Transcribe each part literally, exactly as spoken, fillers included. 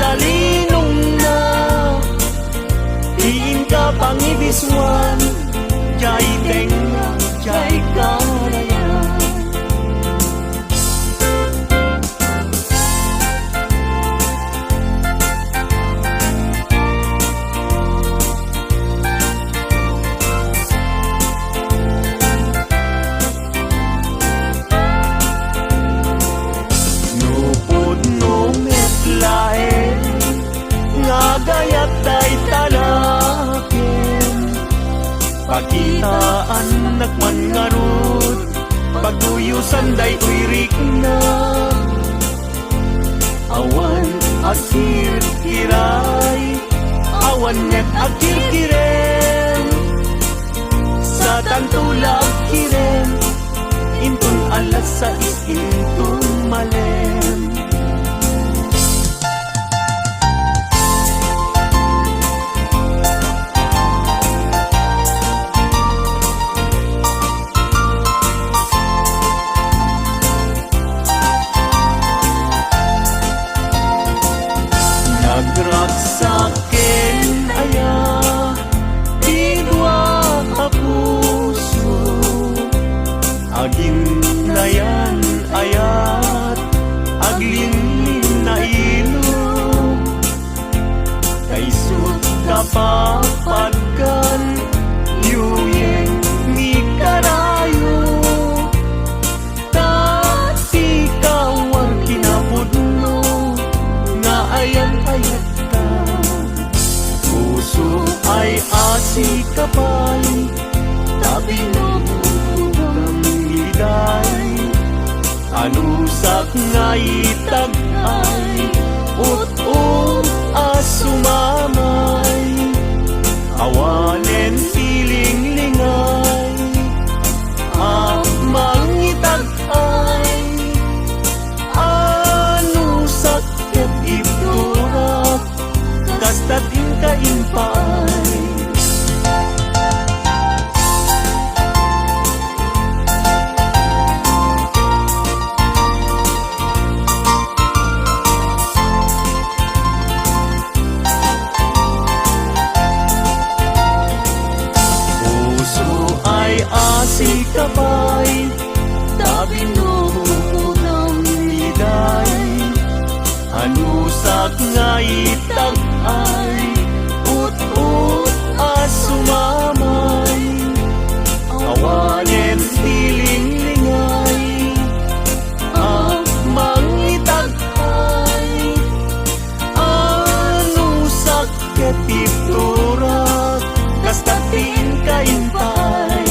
Alinongna, ti inka pangibisuan, jay tengnga, jay karayan. No pudno met laeng nga agayat dayta laken, pakitaannak man ngarud, pagduyosan daytoy rikna. Awan agkirkiray, awan met agkirkirem. Satanto la agkirem, inton alas sais inton malem. Nagragsak ken aya ti dua a puso, aginnayan ayat, aglinlinnailo. Kaysot kapapadkan, yuyeng ni karayo. Ta ti kawar kinapudno nga ayan-ayatka. Puso ay asi ka pay, ta binugudam iday. Anusak nga itag-ay, ut-ut a sumamay. Awanen ti linglingay, a mangitag-ay. Anusak ket ibturak, kasta ti inka impaay. Puso ay asi ka pay, ta binugudam iday. Anusak nga itag-ay, ut-ut a sumamay. Awanen ti linglingay, a mangitag-ay. Anusak ket ibturak, kasta ti inka impaay.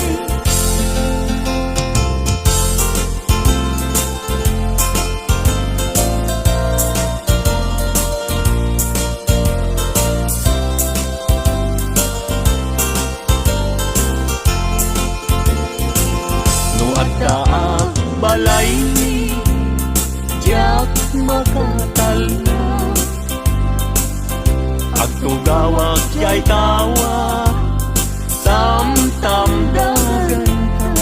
No addaak balaymi, diak makatalna. Agtugawak jay tawa, tamtamdaganka.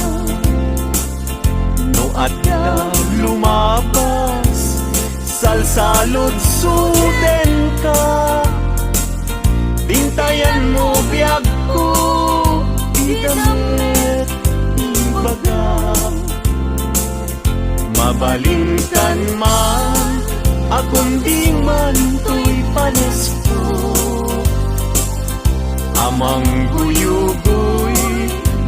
No adda lumabas, salsaludsodenka. Bintayanmo biagko, dika met ibaga. Mabalinkan man a kundi man toy panesko a mangguyugoy,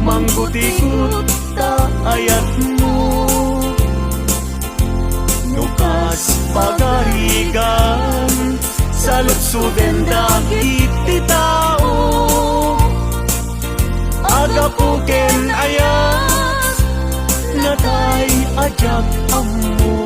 manggutigot ta ayatmo. No kas pagarigan, saludsoden dagiti tao. Agapu ken ayat, natay a diak ammo.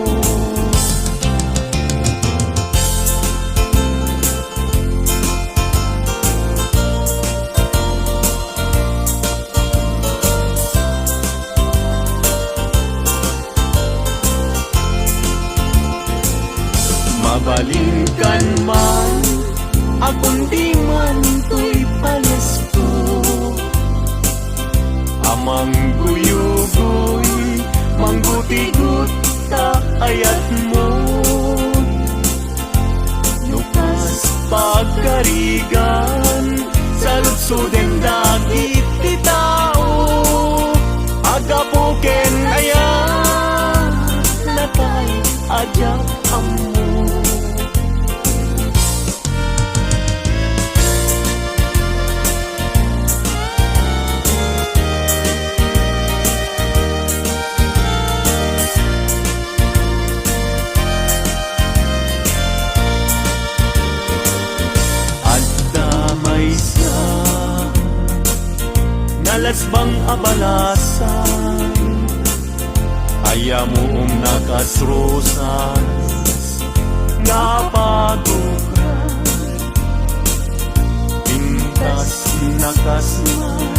Ken aya, natay a diak ammo. Adda maysa nga lasbang a balasang, ay ammoom nga kas rosas nga pagukra. Pintas nga kas man,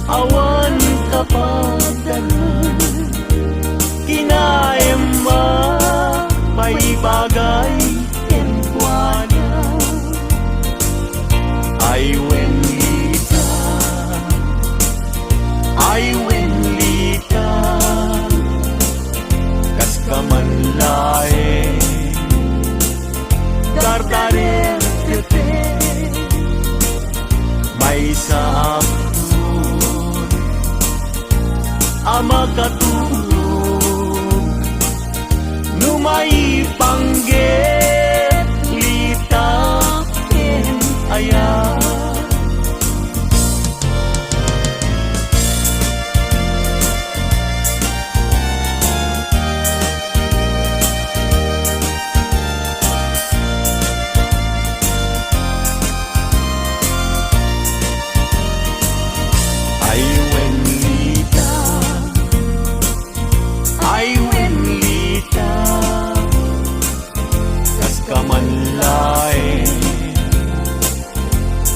awan kapadanan. Kinaem a maibagay kenkuana. Ay wen Lita, ay wen Lita, kas ka man laeng dardarertepe. Maysa a makatulog no maipanggep Lita ken aya. Ay wen Lita, ay wen Lita, kas ka man laeng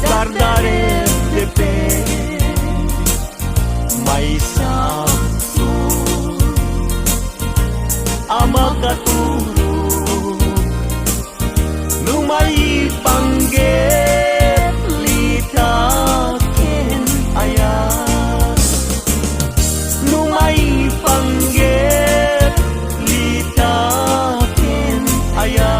dardarertepe. Maysa a makatulog no maipanggep Lita ken aya. No maipanggep Lita ken aya.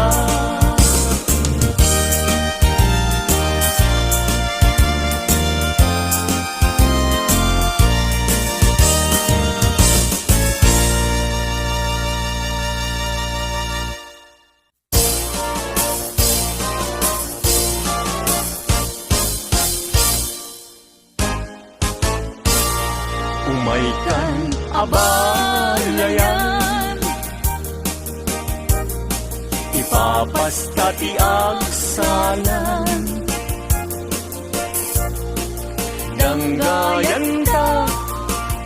Umaykan a balayan, ipapasta ti agsalan. Danggayanka,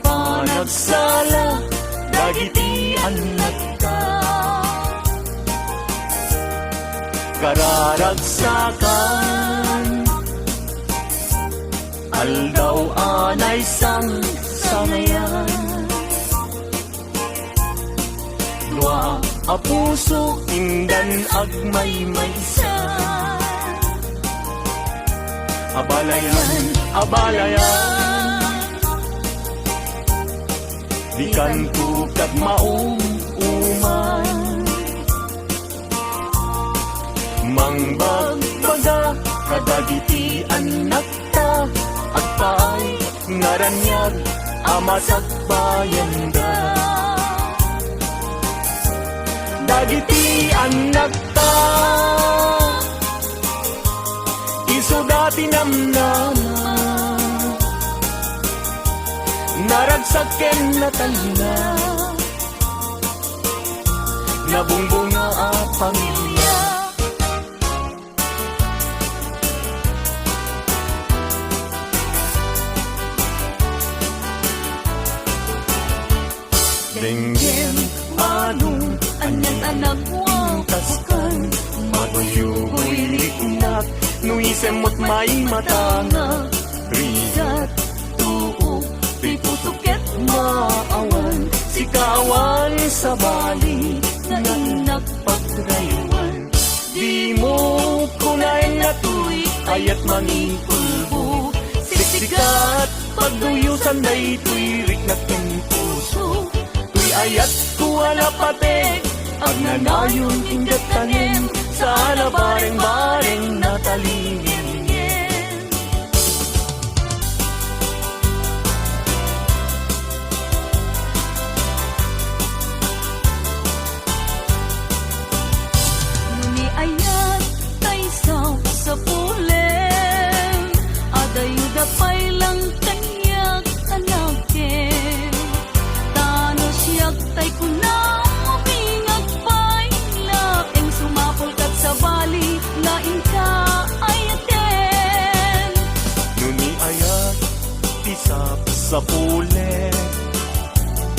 panagsala dagiti annakka. Kararagsakan, aldaw a naisangsangayan. Dua a puso indan agmaymaysa. A balayan, a balayan, dikanto kagmaum-uman. Mangbagbaga kadagiti annak ta agpaay nga raniag a masakbayanda. Dagiti annakta, isuda ti namnama, naragsak ken natalna, nabungbunga a pamilia. Denggem, Manong, anian a nagwawakan, maguyugoy riknak, no isemmot maimatanga, rigat, tuok, ti puso ket maawan, sika awan sabali, nga innak pagraywan. Dimo kunaen a toy, ayat mangikulbo. Siksikat, pagduyosan daytoy riknak ken puso. Toy ayatko a napateg, agnanayon inggad tanem, saan a bareng-bareng natalingenngen.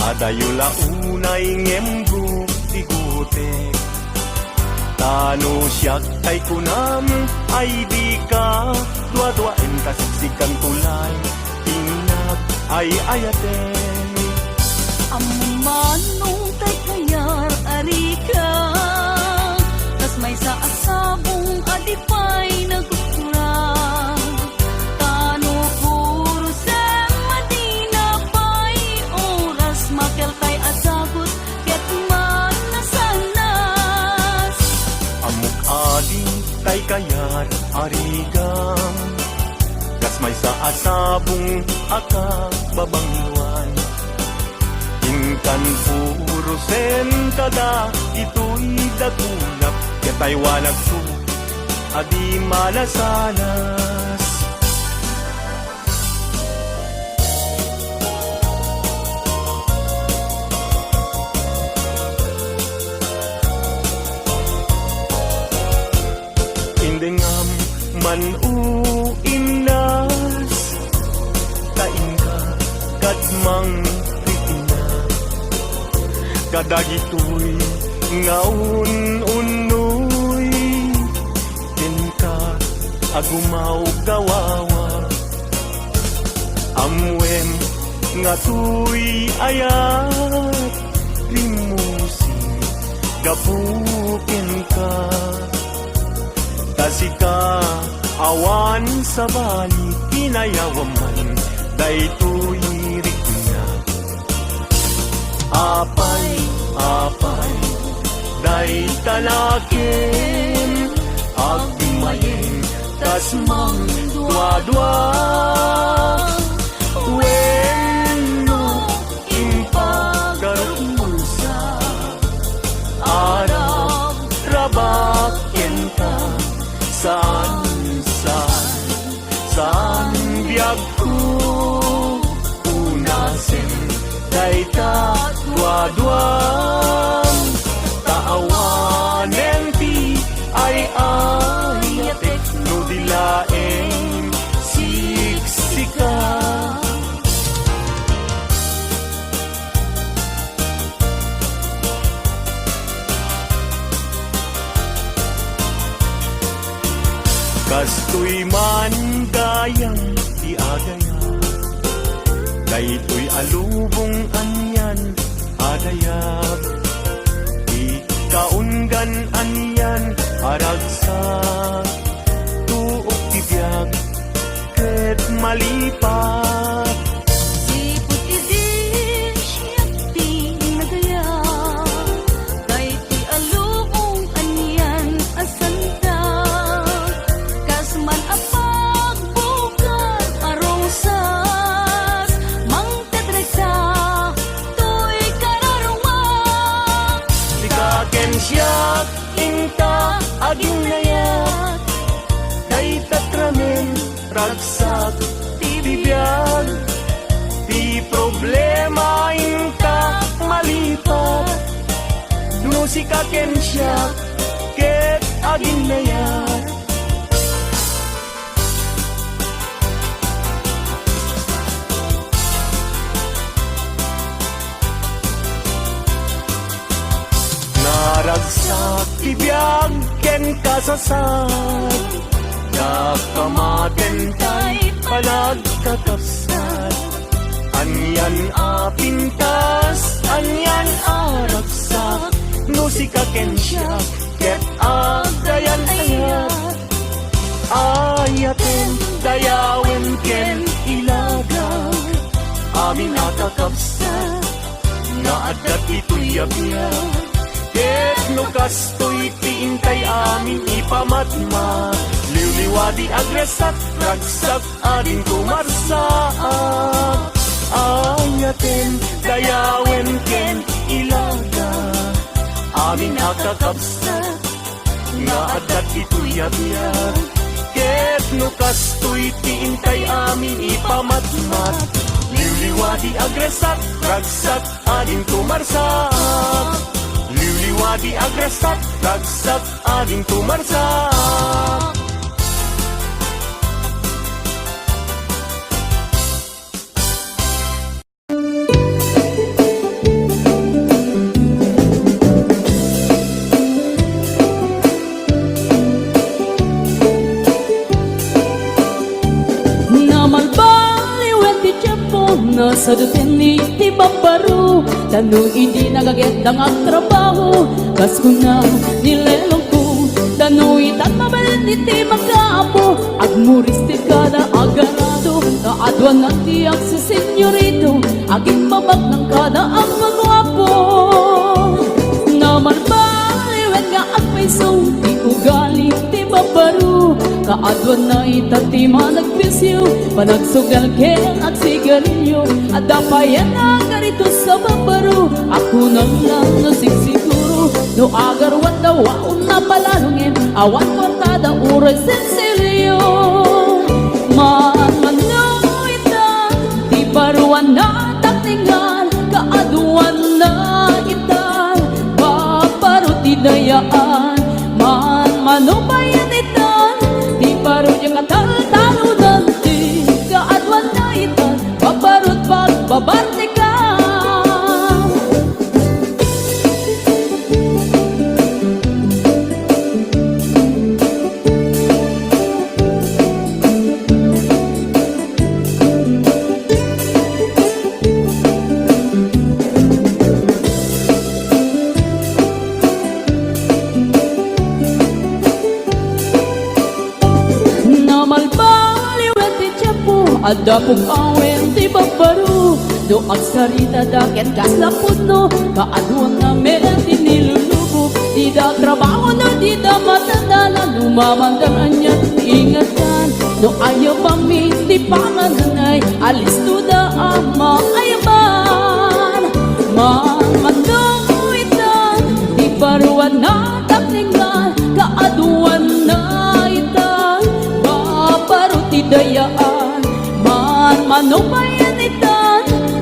Adayo la unay ngem gutigutek. Ta no siak tay kunam, ay dika duaduaen ta siksikan tulay, innak ay ayaten. Ammom man no tay kayar a riga, kas maysa a sabong a di pay nagukura. Ta no puro sema, dina pay oras makeltay a sagut ket manasanas. Ammok a di tay kayar a riga, kas maysa a sabong a kababangwan. Inkan puro senta dagitoy dakulak, ket aywanakto a di manasanas. Indengam man, o innas, ta inka kad mangrikna kadagitoy nga un-unnoy kenka a gumawgawawa. Ammoem nga tuy ayat rimmusi gapu kenka. Ta sika awan sabali, inayawam man daytoy riknak. Apay, apay, dayta laeng agmayeng kas mangduadua. Wenno impagarupmo sa arab-rabak kenka, saan, saan, saan biagko punasen dayta duaduam. Ta awanen ti ay-ayatek no di laeng siksika. Kastoy man gayam ti agayab, daytoy a lubong anian a dayab, ti kaunggan anian a ragsak, tuok ti biag ket malipat. Sipud idi siak ti nagayab, daytoy a lubong anian a santa, kas man a pagbukar a rosas, mangtetresa toy kararuma. Sika ken siak inta aginnayat, dayta ramen ragsak ti biag. Ti problema inta malipat, no sika ken siak ket aginnayat. Naragsak ti biag ken kasasat, dakamaten tay panagkakabsat. Anian a pintas, anian a ragsak, no sika ken siak ket agdayan-ayat. Ayaten, dayawen ken ilaga, amin a kakabsat nga adda ditoy a biag. Ket no kastoy ti intay amin ipamatmat, liwliwadi, agressat, ragsak, adinto marsaak. Ayaten, dayawen ken ilaga, amin a kakabsat nga adda ditoy a biag. Ket no kastoy ti intay amin ipamatmat, liwliwadi, agressat, ragsak, adinto marsaak. Liwliwadi, agressat, ragsak, adinto marsaak. Sadutenni ti babbaro, tano idi nagaget da nga agtrabaho, kas kuna ni lelongko, tano itan mabalin iti makapo, agmuris ti kada agarado, kaaduanan ti agsisenyorito, agimbabag nang kada agmaguapo. Namalbaliwen nga agpayso ti ugali ti babbaro, kaaduanna ita ti managpisio, panagsugal ken agsigarilio. Adda pay a nagarito sa babbaro, a kunam lang no sigsiguro, no agaruan da waon a palalungen, awan kuartada uray sensilio. Manmano ita ti baro a nataknengan, kaaduanna ita babbaro ti dayaan. Manmano pay ita ti baro diay kataltalonan, ti kaaduanna ita babbaro ti pagbabartikan. Namalbaliwen ti tiempo, adda pung-awen ti babbaro. No agsaritada ket kasla pudno, kaaduanna met ti nilulubo. Dida trabaho no dida matandala, no mamanggan ania ti ingetdan. No ayabami ti pangananay, alistoda a maayaban. Manmano ita ti baro a nataknengan, kaaduanna ita babbaro ti dayaan. Manmano pay ita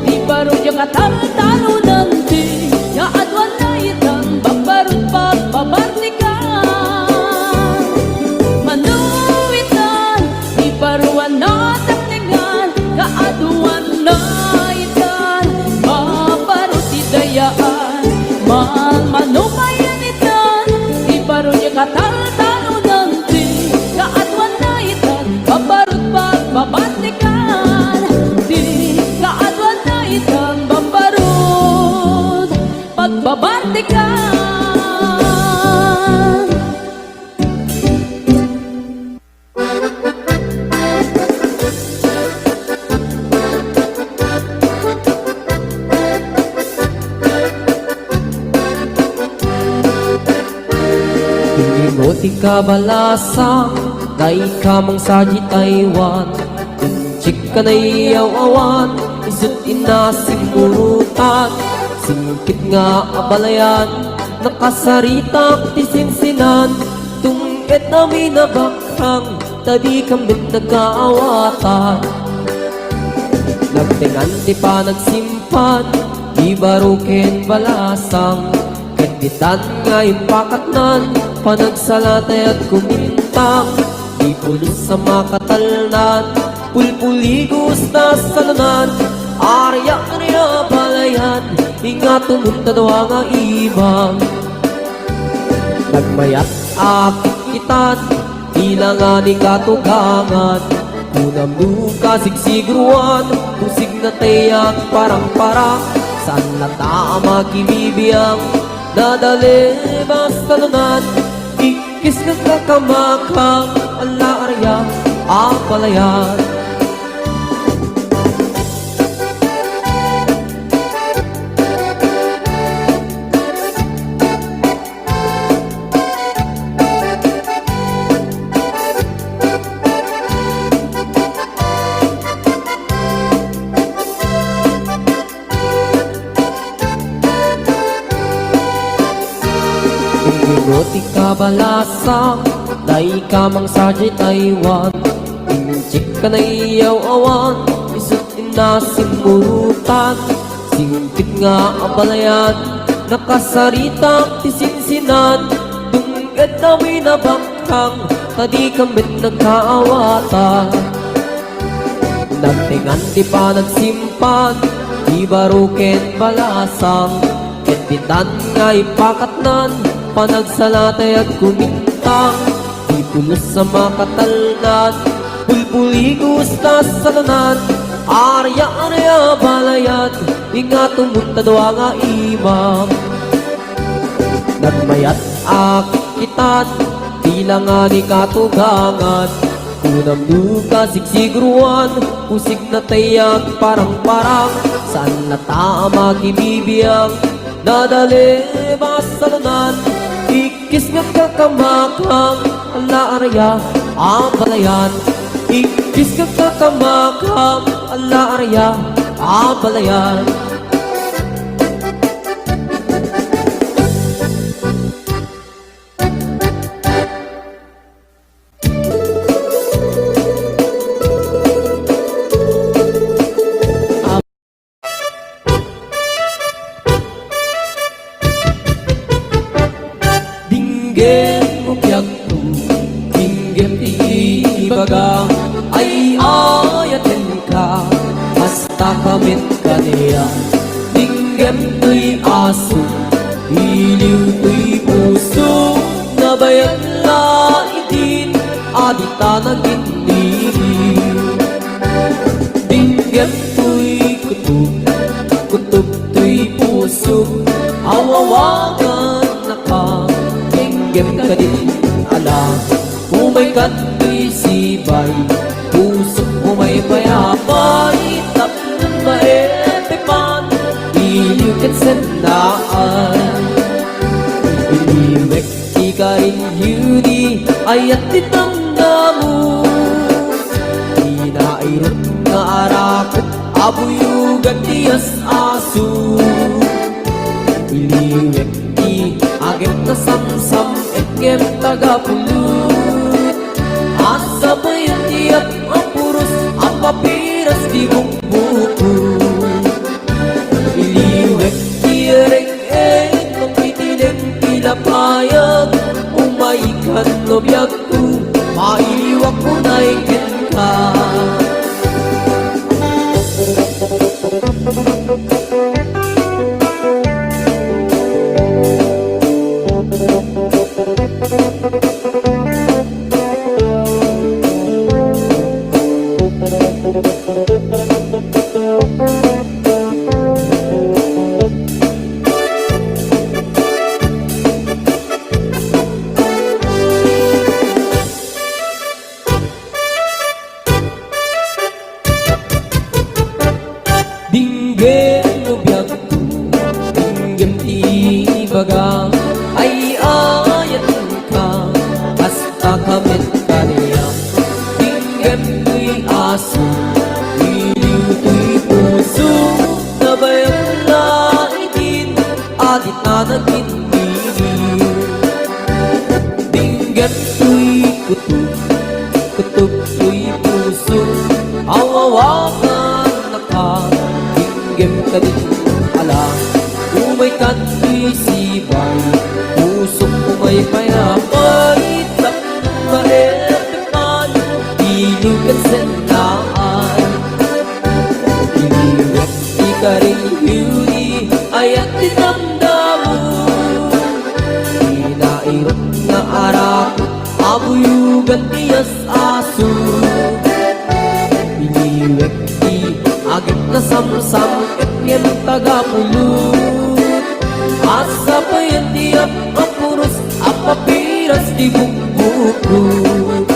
ti baro diay kataltalonan, ti kaaduanna ita babbaro ti pagbabartikan. Mano ita ti baro a nataknengan, kaaduanna ita babbaro ti dayaan. Manmano pay ita ti baro diay kataltalonan, ti kaaduanna ita babbaro ti pagbabartikan. Ti kaaduanna ita babbaro ti pagbabartikan. Inimo ti kabalasang, dayka mangsa diay Taiwan. Inchik ka naiyaw-awan, isut' inna simmurutan. Singpit nga abalayan, nakasaritak ti sinsinan. Tum-ed amin a bakrang, ta dikam met nagkaawatan. Nagtengan ti panagsimpan, di baro ken balasang, ket ditan nga impakatnan, panagsalatayag kumintang, di pulos a makatalnan, pulpuligos ta salonan, ariak ni abalayan, ingato met ta dua nga imam. Nagmayat a kitkitan, Ilangani katugangan, kunam no kasigsiguruan, tusig natay agparangparang, saan latta a makibibiang, nadalem a salonan, ikkis nga kakamakang, ala ariak a palayan. Inimo ti kabalasang, dayka mangsa diay Taiwan. Inchik ka naiyaw-awan, isut' inna simmurutan. Singpit nga abalayan, nakasaritak ti sinsinan. Tum-ed amin a bakrang, ta dikam met nagkaawatan. Nagtengan ti panagsimpan, di baro ken balasang, ket ditan nga ipakatnan, panagsalatayag kumintang, di pulos a makatalnan, pulpuligos ta salonan, Arya, arya, balayat, ingatom ta dua nga imam. Nagmayat a kitkitad, bilangan ni katugangan. Kunam no kasigsigruan, kusig na tay agparangparang, saan na ta a makibibiang, nadalem a salunan. Ikkis nga kakamakam, ala arya a balayan. Ikkis nga kakamakam, ala arya a balayan. Dinggem, biagko, dinggem ti ibaga, ay-ayatenka, basta ka met kaniak. Dinggem toy aso, iliw toy puso, nabayag la idin, a dita nagindigi. Dinggem toy kutob, kutob toy puso, aw-awagannaka. Dinggem kadin, ala, umay kadtoy sibay, pusok umay payapay, tapno maepipan, iliw ket sennaan. Iliwek ti karin, Judy, ayat ti tamdamo. Ti nairut nga arakep a buyogan ti as-aso. Iliwek ti agek a samsam-et ngem taga pulot. Asabayan ti ap-, a puros a papiras ti bukbukot. Iliwek ti reng-, Eng, no pitilen ti lapayag, umaykan no biagko, mailiwak unay kenka. Dinggem no biagko, dinggem ti ibaga, ay-ayatenka, basta ka met kaniak. Dinggem toy aso, iliw toy puso, nabayag la idin, a dita nagindigi. Dinggem toy kutob, kutob toy puso, aw-awagannaka. Dinggem kadin, ala, umay kadtoy sibay, pusok umay payapay, tapno maepipan, iliw ket sennaan. Iliwek ti karin, Judy, ayat ti tamdamo. Ti nairut nga arakep a buyogan ti as-aso. Iliwek ti agek a samsam-et ngem taga pulot. Asabayan ti ap-, a puros a papiras ti bukbukot.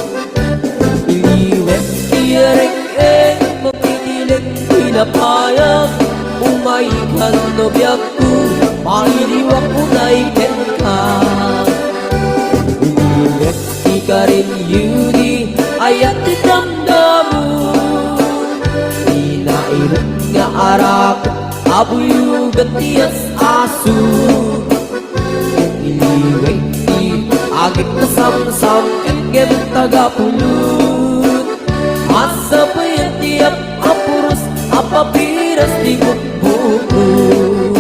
Iliwek ti reng-reng, mapitilen ti lapayag, umaykan no biagko, mailiwak unay kenka. Iliwek ti karin, Judy, ayat ti tamdamo. Ti nairut nga arakep a buyogan ti as-aso. Iliwek ti agek a samsam-et ngem taga pulot. Asabayan ti ap-, a puros a papiras ti bukbukot.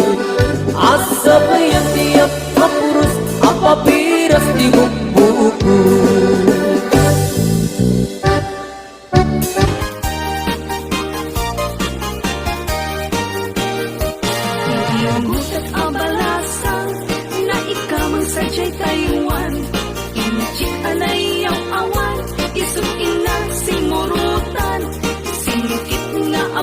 Asabayan ti ap-, a puros a papiras ti bukbukot. Ti unggotak a balasang, naikam sadiay Taiwan. Inchik a nayaw-awan, isu ti nagsimurutan. Singkit nga a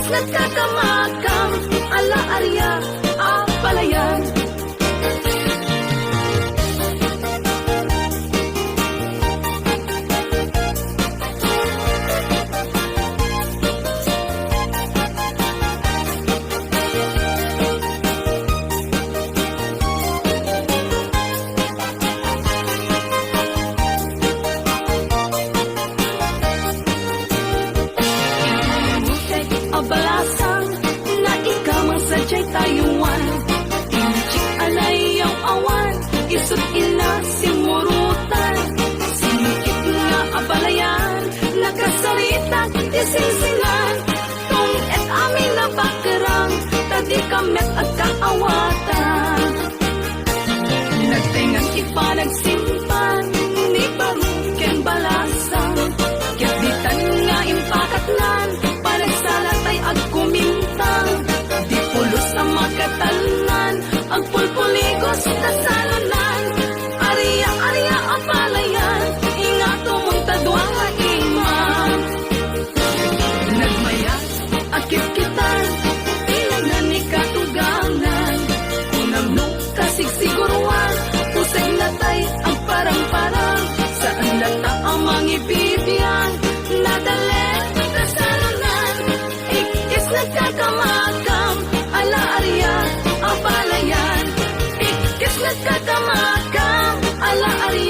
Nagkakamakam, ala aria, a balayan. Abalasang, naikamang sa jay tayuan. Inchik a nayaw-awan, isut ina simurutan. Sinikit nga abalayan, nakasarita ti singsingan. Tunged amin a bakerang, ta dika met agkaawatan. Nagtengngan ti panagsimpan ni Barok ken Balasang. Ket ditan nga impakatnan, panagsalatay agkuminta. Di pulos a makatalnan, agpulpuligos ta salunan. Aria, aria a balayan, ingatumon ta dua nga imam. Nagmayat a kitkitan, ti nagna ni katugangan. Kunam no kasigsigurwan, pusay natay agparang-parang. Saan latta a mangibibiag, nadalem ta salunan. Ikkis nagkakamakam, ala aria, a balayan. Ikkis nagkakamakam, ala aria.